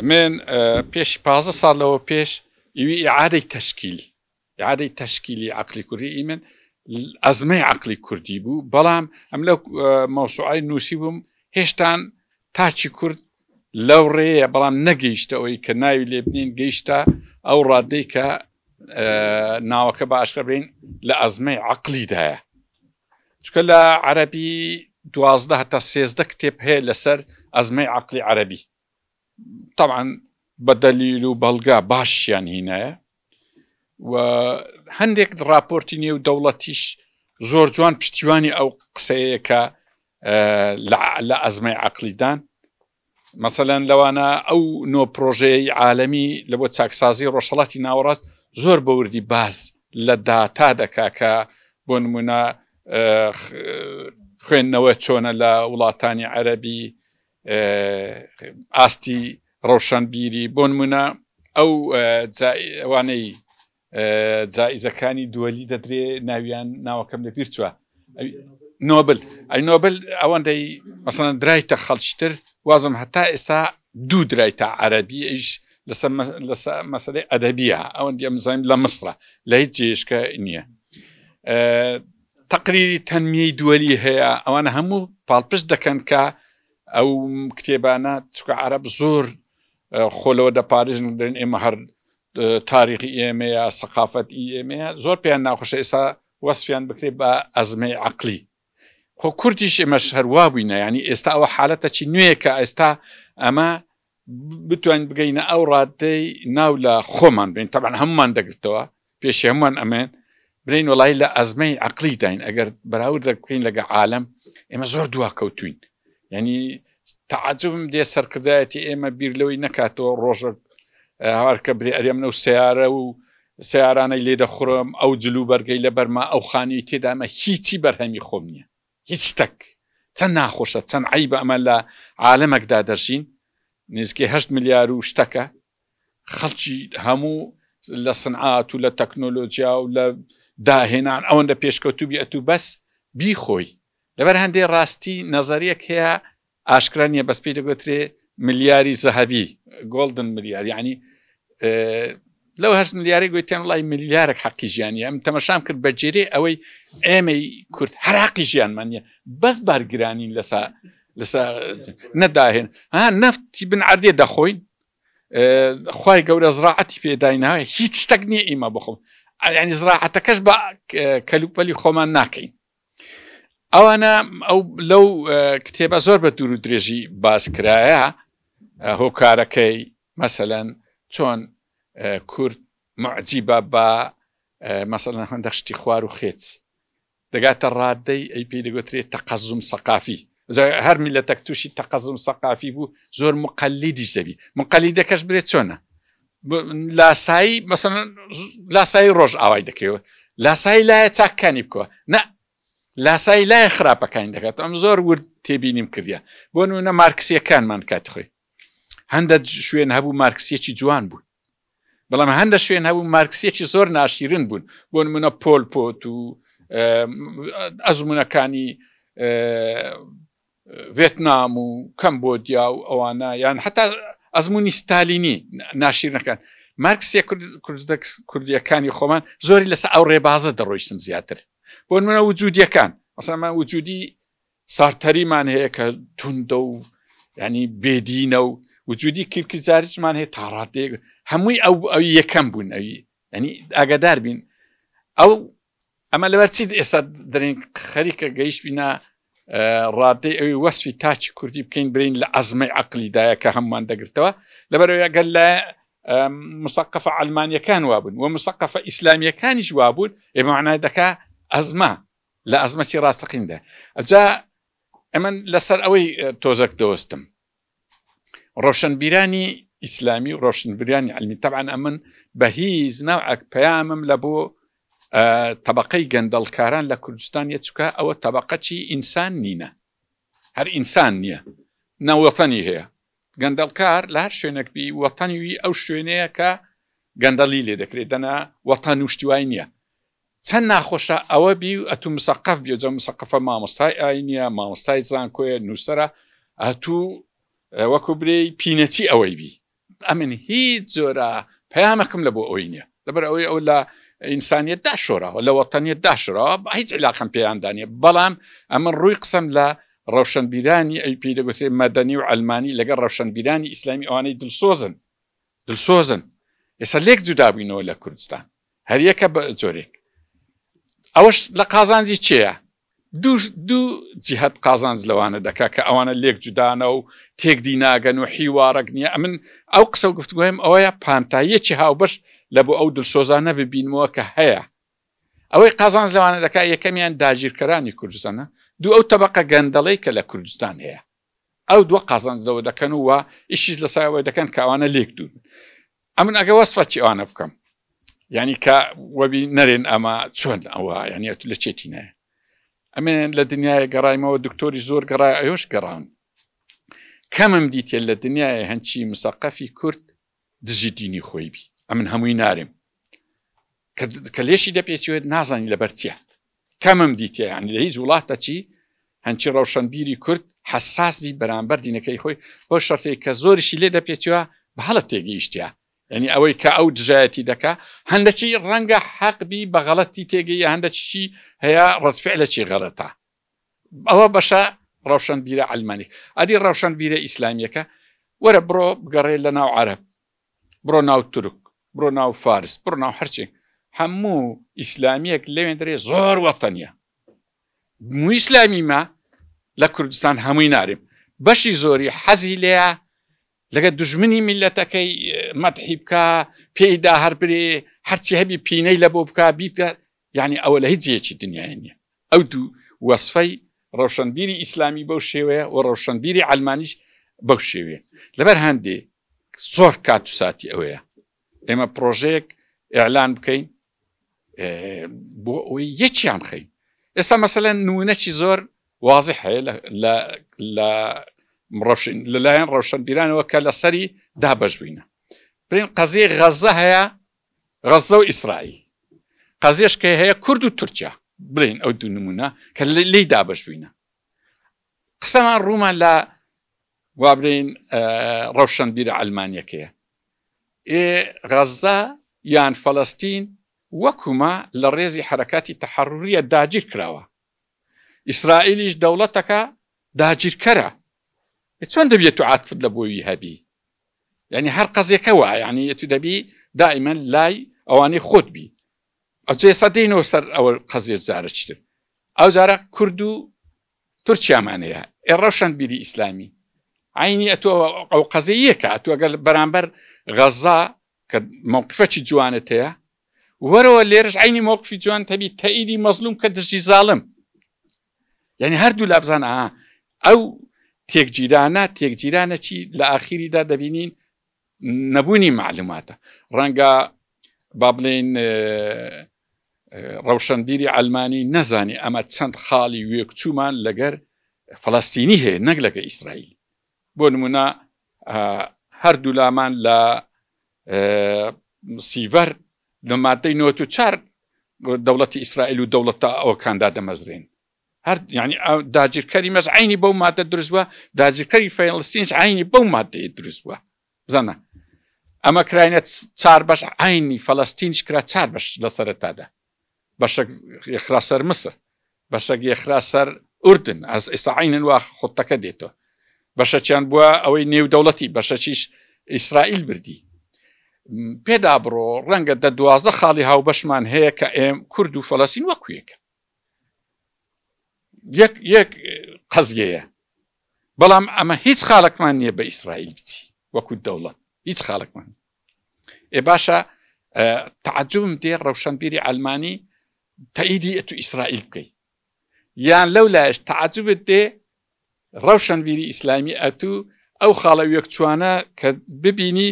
من پێش 15 ساڵ لەوە پێش ئیوی ئیعادەی تەشکیل ئیعادەی تەشکیلی عەقلی کوردی ئی من ئەزمەی عەقلی کوردی بوو بەڵام ئەم لەو مەوسوعای نووسی بووم هێشتان تاچی کورد لەو ڕێیە بەڵام نەگەیشتە ئەوەی کە ناوی لێ بنین گەیشتە ئەو ڕادەی کە ناوەکە بە ئاشکرا بین لە ئەزمەی عەقلیدایە چکە لە عەربی 12 هەتا 13 کتێب هەیە لەسەر ئەزمەی عەقلی عەربی طبعا بە دەلیل و بەڵگا باشیان هینایە و هەندێک راپۆرتی نێو دەوڵەتیش زۆر جوان پشتیوانی ئەو قسەیە کە لە ئەزمەی عقلیدان مەسەلەن لەوانە ئەو نۆ پرۆژەیە عالمی لە بۆ چاکسازی ڕۆژهڵاتی ناوەڕاست زۆر بەوردی باز لە داتا دەکا کە بۆ نمونە خوێندنەوە چۆنە لە وڵاتانی عەربی ئاستی ڕەوشەنبیری بۆ نمونە ئەو ئەوانەی جائیزەکانی دووەلی دەدرێ ناویان ناوەکەم لە بیر چوە نۆبل ئەی نۆبل ئەوەندەی مەسەن درایتە خەڵکتر وازم هەتا ئێستا دوو درایتە عەربی ئەیش لەسەر مەسەلەی ئەدەبیە ئەوەندی ئەم زانیم لە مسرە لە هیچ جێشکە نییە تەقریری تەنمیەی دووەلی هەیە ئەوانە هەموو پاڵپشت دەکەن کە ئەو کتێبانە چکە عرب زۆر خۆ لەوە دەپارێزن دەن ئێمە هەر تاریخی ئێمەیە سەقافەت ئی ئێمەیە زۆر پێیان ناخۆشە ئێستا وەسفیان بکرێت بە ئەزمەی عقلی خۆ کوردیش ئێمەش هەروا بووینە ینی ئێستا ئەوە حالەتە چی نوێیە کە ئێستا ئەمە بتوانین بگەینە ئەو ڕادەی ناو لە خۆمان بین تەبعەن هەمومان دەگرتەوە پێشی هەمومان ئەمێن برین وڵی لە ئەزمەی عقلی داین ئەگەر بەراورد بکەین لەگە عالم ئێمە زۆر دوا کەوتوین یعنی تعجبم دێ سەرکردایەتی ئێمە بیر لەوەی نەکاتەوە ڕۆژە هاوارکە برێ ئەرێ منە و سیارە و سیارانەی لێ دەخورم ئەو جلو بەرگەی لە بەرما ئەو خانی تێدامە هیچی بەرهەمی خۆم نییە هیچ شتەک چەند ناخۆشە چەند عەیبە ئەمە لە عالەمەکدا دەژین نزیکەی هەشت ملیار و شتەکە خەڵکی هەموو لە سنعات و لە تەکنۆلۆجیا و لە داهێنان ئەوەندە پێشکەوتوبی ئەتوو بەس بیخۆی لەبەر هەندێ ڕاستی نەزەریەک هەیە ئاشکرا نییە بەس پێی دەگوترێ ملیاری زەهەبی گۆڵدن ملیار یعنی لەو هەشت ملیارەی گوتیان وڵی ملیارێک حەقی ژیانی ئەم تەمەشام کرد بە جێرێ ئەوەی ئێمەی کورد هەر حەقی ژیانمان نیە بەس بارگرانین لەسا لەسا نەداهێن ها نەفتی بن عردێ دەخۆین خی گەورە زراعەتی پێدایناوە هیچ شتێک نییە ئیمە بخۆم ینی زراعەتەکەش بە کەلوپەلی خۆمان ناکەین ئەوانە ئەو لەو کتێبە زۆر بە دوور و درێژی باس کرایە هۆکارەکەی مەسەەن چۆن کورد معجیبە بە مەسەلەن هەندە شتی خوار و خێچ دەگاتە ڕادەی ئەی پێی دەگوترێت تەقەزم سەقافی هەر میلەتەک تووشی تەقەزم سەقافی بوو زۆر مقەلیدیش دەبی مقەلیدەکەش برێت چۆنە لاسایی مەسەن لاسایی ڕۆژ ئاوای دەکەوە لاسایی لایە چاکانی بکەوە نە لاسایی لای خراپەکانی دەکات ئەم زۆر ورد تێبینیم کردە بۆ نمونە مارکسیەکانمان کات خۆی هەندە شوێن هەبوو مارکسیەکی جوان بوو بەڵام هەندە شوێن هەبوو مارکسیەکی زۆر ناشیرن بوون بۆ نمونە پۆل پۆت و ئەزمونەکانی ڤێتنام و کەمبۆدیا و ئەوانە یان حتا ئەزمموی ستالینی ناشیرنەکان مارکسیە کوردیەکانی خۆمان زۆری لەسەر ئەو ڕێبازە دەڕۆیشتن زیاتر بۆ نمونە وجودیەکان مەسەلەن وجودی سارتەریمان هەیە کە توندە و ینی بێدینە و وجودی کیرکجاریشمان هەیە تاڕادێک هەمووی ئەو ئەو یەکەم بوون ئەوی ینی ئاگادار بین ئەو ئەمە لەبەر چیت ئێستا دەرین خەریکە گەیشتبینە ڕادەی ئەوی وەسفی تاچی کوردی بکەین برین لە ئەزمەی عقلیدایە کە هەمومان دەگرتەوە لەبەرەوەی ئەگەر لە مسەقەفە ئەلمانیەکان وابوون و مسەقەفە ئیسلامیەکانیش وابوون ئێمە دەکا ئەزمە لە ئەزمەکی ڕاستەقیندا ئەجا ئەمن لەسەر ئەوەی تۆزەک دەوەستم ڕۆشنبیرانی ئیسلامی و ڕۆشنبیرانی علمی تەبعەن ئەمن بە هیچ نەوعەک پەیامم لە بۆ تەبقەی گەندەڵکاران لە کوردستان یە چکە ئەوە تەبقەچی ئینسان نینە هەر ئینسان نییە نەوەتەنی هەیە گەندەڵکار لە هەر شوێنێک بی وەتەنی وی ئەو شوێنەیە کە گەندەڵی لێ دەکرێت دەنا وەتەن و شتیوای نییە چەند ناخۆشە ئەوە بی و ئەتوو مسەقەف بی جا مسەقەفە مامۆستای ئاینیە مامۆستای زانکۆیە نووسەرە ئەتوو وەکو برێی پینەچی ئەوەی بی. ئەمن هیچ جۆرە پەیامەکم لە بۆ ئەوی نییە لەبەر ئەوەی ئەو لە ئینسانیت داشۆراوە لە وەتەنیت داشراوە هیچ علاقم پێیاندانە بەڵام ئەمن ڕووی قسەم لە ڕەوشەنبیرانی ئەی پێی دەگوترێت مەدەنی و عەلمانی لەگەڵ ڕەوشەنبیرانی ئیسلامی ئەوانەی دلسۆزن دلسۆزن ئێستا لێک جودا بووینەوە لە کوردستان هەریەکە بە جۆرێک ئەوەش لە قازانجی چێە دوو دوو جیهت قازانج لەوانە دەکا کە ئەوانە لێک جودانە و تێکدی ناگەن و حیوارەک نییە ئەمن ئەو قسە و گفتگوۆیم ئەوەیە پانتاییەکی هاوبەش لە بۆ ئەو دلسۆزانە ببینمەوە کە هەیە ئەوەی قازانج لەوانە دەکا یەکەمیان داگیرکەرانی کوردستانە دوو ئەو تەبقە گەندەڵەی کە لە کوردستان هەیە ئەو دووە قازانج لەوە دەکەن و ئیشیش لەسەر دەکەن کە ئەوانە لێک دوور ئەمن ئەگە وەسفە چی ئەوانە بکەم یعنی کە وەبی نەرێن ئەمە چۆن ئەوە یعنی ئەتو لە چێتی نایە ئەمێن لە دنیای گەڕایمەوە دکتۆری زۆر گەڕای ئەوش گەڕان کەمم دیتێ لە دنیای هەنچی مسەقەفی کورد دژی دینی خۆی بی ئەمن هەمووی نارێم کە لێشی دەپێچێت نازانی لەبەر چیە کەمم دیتێ یعنی لە هیچ وڵاتە چی هەنچی ڕەوشەنبیری کورد حساس بی بەرامبەر دینەکەی خۆی بۆ شەرتێک کە زۆریشی لێ دەپێچوە بە هەڵە تێگەیشتە یعنی ئەوەی کە ئەو دژایەتی دەکا هەندەچی ڕەنگە حەق بی بە غەڵەتی تێگەی هەندەچی هەیە ڕەتفعلەکی غەڵەتە ئەوە بەشە ڕەوشەنبیرە عەلمانی ئەدی ڕەوشەنبیرە ئیسلامیەکە وەرە بڕۆ بگەڕێ لە ناو عەرەب بڕۆ ناو تورک بڕۆ ناو فارس بڕۆ ناو هەرچێک هەموو ئیسلامیەک لەوێن دەرێ زۆر وەتەنیە موو ئیسلامی ما لە کوردستان هەمووی نارێم بەشی زۆری حەزی لێیە لەگە دژمنی میلەتەکەی مەدحی بکە پێیدا هەر برێ هەرچی هەبی پینەی لە بۆ بکە بیتە یعنی ئەوە لە هیچ جێیەکی دنیای نییە ئەو دوو وەسفەی ڕەوشەنبیری ئیسلامی بەو شێوەیە و ڕەوشەنبیری عەلمانیش بەو شێوەیە. لەبەر هەندێ زۆر کات و ساتی ئەوەیە ئێمە پرۆژەیەک ئیعلان بکەین بۆ ئەوەی یەکیان بخەین. ئێستا مەسەلەن نمونەکی زۆر وازح هەیە لە لەلایەن ڕەوشەنبیرانەوە کە لەسەری دابەش بووینە. بڵێن قەزیەی غەزە هەیە غەززە و ئیسرائیل قەزیەش کە هەیە کورد و تورکیا بڵێن ئەو دوو نمونە کە لێی دابەش بووینە قسەمان ڕوومان لە وا بڵێین ڕەوشەنبیرە ئەلمانیەکەیە ئێ غەززە یان فەلەستین وەکوما لە ڕێزی حرەکاتی تەحڕوریە داگیر کراوە ئیسرائیلیش دەوڵەتەکە داگیرکەرە چۆن دەبێت تو عاتفت لە بۆی هەبی یعنی هەر قەزیەکە وایە یعنی ئەتو دەبی دائیمەن لای ئەوانەی خۆت بی ئەوجا ئێستا دێینەوە سەر ئەوە قەزیە جارە چیتر ئەو جارە کورد و تورکیامان هەیە ئێ ڕەوشەن بیری ئیسلامی عینی ئەتۆ ئەو قەزیەکە ئەتو ئەگەر بەرامبەر غەزا کە موقفەکی جوانت هەیە وەرەوە لێرش عینی موقفی جوان تەبی تەئیدی مەزلوم کە دژی زاڵم یعنی هەردوو لابزان ئا ئەو تێکگیرانە تێکگیرانە چی لە ئاخیریدا دەبینین نەبوونی معلوماتە ڕەنگە با بڵێین ڕەوشەنبیری ئەلمانی نەزانی ئەمە چەند خاڵی وێکچوومان لەگەر فلستینی هەیە نەک لەگە ئیسرائیل بۆ نمونە هەردوو لامان لە سیڤەر لە مادەی 94 دەوڵەتی ئیسرائیل و دەوڵەتە ئەوەکاندا دەمەزرێن هەر یعنی داگیرکەری مەز عینی بەو مادە دروست بووە داگیرکەری فەلەستینش عینی بەو مادەیە دروست بووە بزانە ئەمە کراینە چار بەش عینی فەلەستینش کرا چار بەش لە سەرەتادا بەشەک یەخرا سەر مسر بەشەک یەخرا سەر ئوردن ئەس ئێستا عینن وا خۆتەکە دێتەوە بەشەکیان بووە ئەوەی نێودەوڵەتی بەشەکیش ئیسرائیل بردی پێدا بڕۆ ڕەنگە دە 12 خاڵی هاوبەشمان هەیە کە ئێم کورد و فەلەستین وەکویەکە یەک یەک قەزیەیە بەڵام ئەمە هیچ خاڵکمان نییە بە ئیسرائیل بچی وەکو دەوڵەت هیچ خاڵکمان ئێ باشە تعجبم دێ ڕەوشەنبیری ئەلمانی تەئیدی ئەتو ئیسرائیل بکەی یان لەو لایش تعجبت دێ ڕەوشەنبیری ئیسلامی ئەتوو ئەو خاڵە وێکچووانە کە ببینی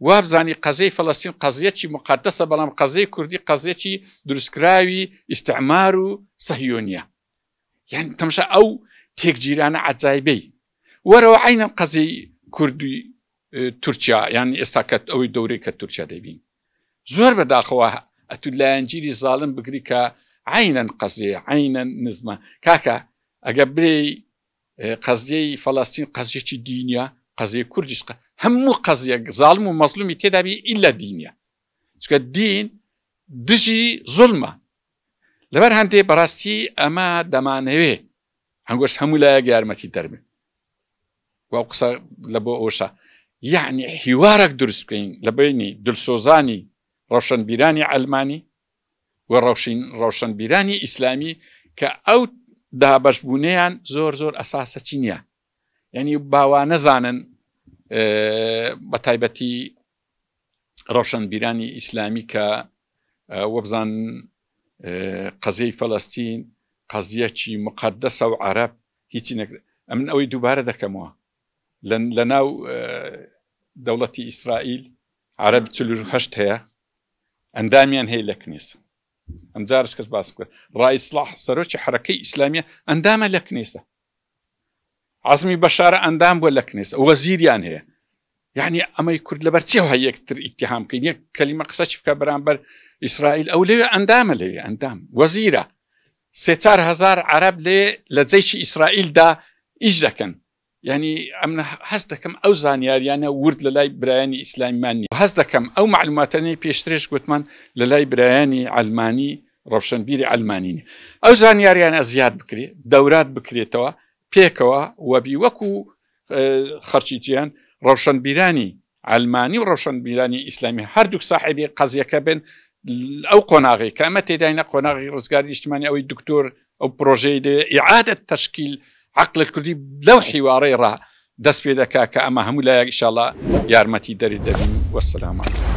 وابزانی قەزیەی فەلەستین قەزیەکی موقەدەسە بەڵام قەزیەی کوردی قەزیەکی دروستکراوی ئیستعمار و سەهیۆنیە یان تەمشا ئەو تێکگیرانە عەجایبەی وەرەوە عەینەن قەزیەی کوردی تورکیا یان ئێستا کە ئەوەی دەورەی کە تورکیا دەبین زۆر بەداخەوە ئەتو لایەنگیری زاڵم بگری کە عەینەن قەزیە عەینەن نزمە کاکە ئەگە برێی قەزیەی فەلەستین قەزیەکی دینیە قەزیەی کوردیش. هەموو قەزیەک زاڵم و مەزلومی تێدابی ئیلا دینە چونکە دین دژی زوڵمە لەبەر هەندێ بەڕاستی ئەمە دەمانەوێ هەنگۆش هەموو لایەک یارمەتی دەربێ و قسە لە بۆ ئەوشە یعنی حیوارێک دروست بکەین لە بینی دلسۆزانی ڕەوشەنبیرانی عەلمانی و ڕەوشین ڕەوشەنبیرانی ئیسلامی کە ئەو دابەشبوونەیان زۆر زۆر ئەساسە چی نییە یعنی باوا نەزانن بە تایبەتی ڕەوشەنبیرانی ئیسلامی کە وەبزان قەزیەی فەلەستین قەزیەکی مقدەسە و عەرەب هیچی نەکرد ئەمن ئەوەی دووبارە دەکەمەوە لە ناو دەوڵەتی ئیسرائیل عەرەب 48 هەیە ئەندامیان هەیە لە کنیسە ئەم جارش کەس باسم کرد ڕای سڵاح سەرۆکی حرەکەی ئیسلامیە ئەندامە لە کنیسە عەزمی بەشارە ئەندام بووە لە کنیسە وەزیریان هەیە یعنی ئەمەی کورد لەبەر چی هەیە یەکتر ئیتیهام بکەین یەک کەلیمە قسە چی بکە بەرامبەر ئیسرائیل ئەو لەوێ ئەندامە لەوێ ئەندام وەزیرە سێ 4هزار عەرەب لێ لە جەیشی ئیسرائیلدا ئیش دەکەن یعنی ئەم هەست دەکەم ئەو زانیاریانە ورد لە لای برایانی ئیسلامیمان نیە هەست دەکەم ئەو معلوماتانەی پێشترش گوتمان لە لای برایانی عەلمانی ڕەوشەنبیری عەلمانی نیە ئەو زانیاریانە زیاد بکرێ دەورات بکرێتەوە پێکەوە وەبی وەکو خەرچی جیان ڕەوشەنبیرانی عەلمانی و ڕەوشەنبیرانی ئیسلامی هەردووک ساحێبی قەزیەکە بن ئەو قۆناغی کە ئەمە تێداینە قۆناغی ڕزگاری نیشتمانی ئەوەی دکتۆر ئەو پرۆژەی دێ ئیعادە تەشکیل عقل کوردی لەو حیواڕەی ڕا دەست پێ دەکا کە ئەمە هەموو لایەک ئیشاڵا یارمەتی دەری دەبین وەسەلام علیکم.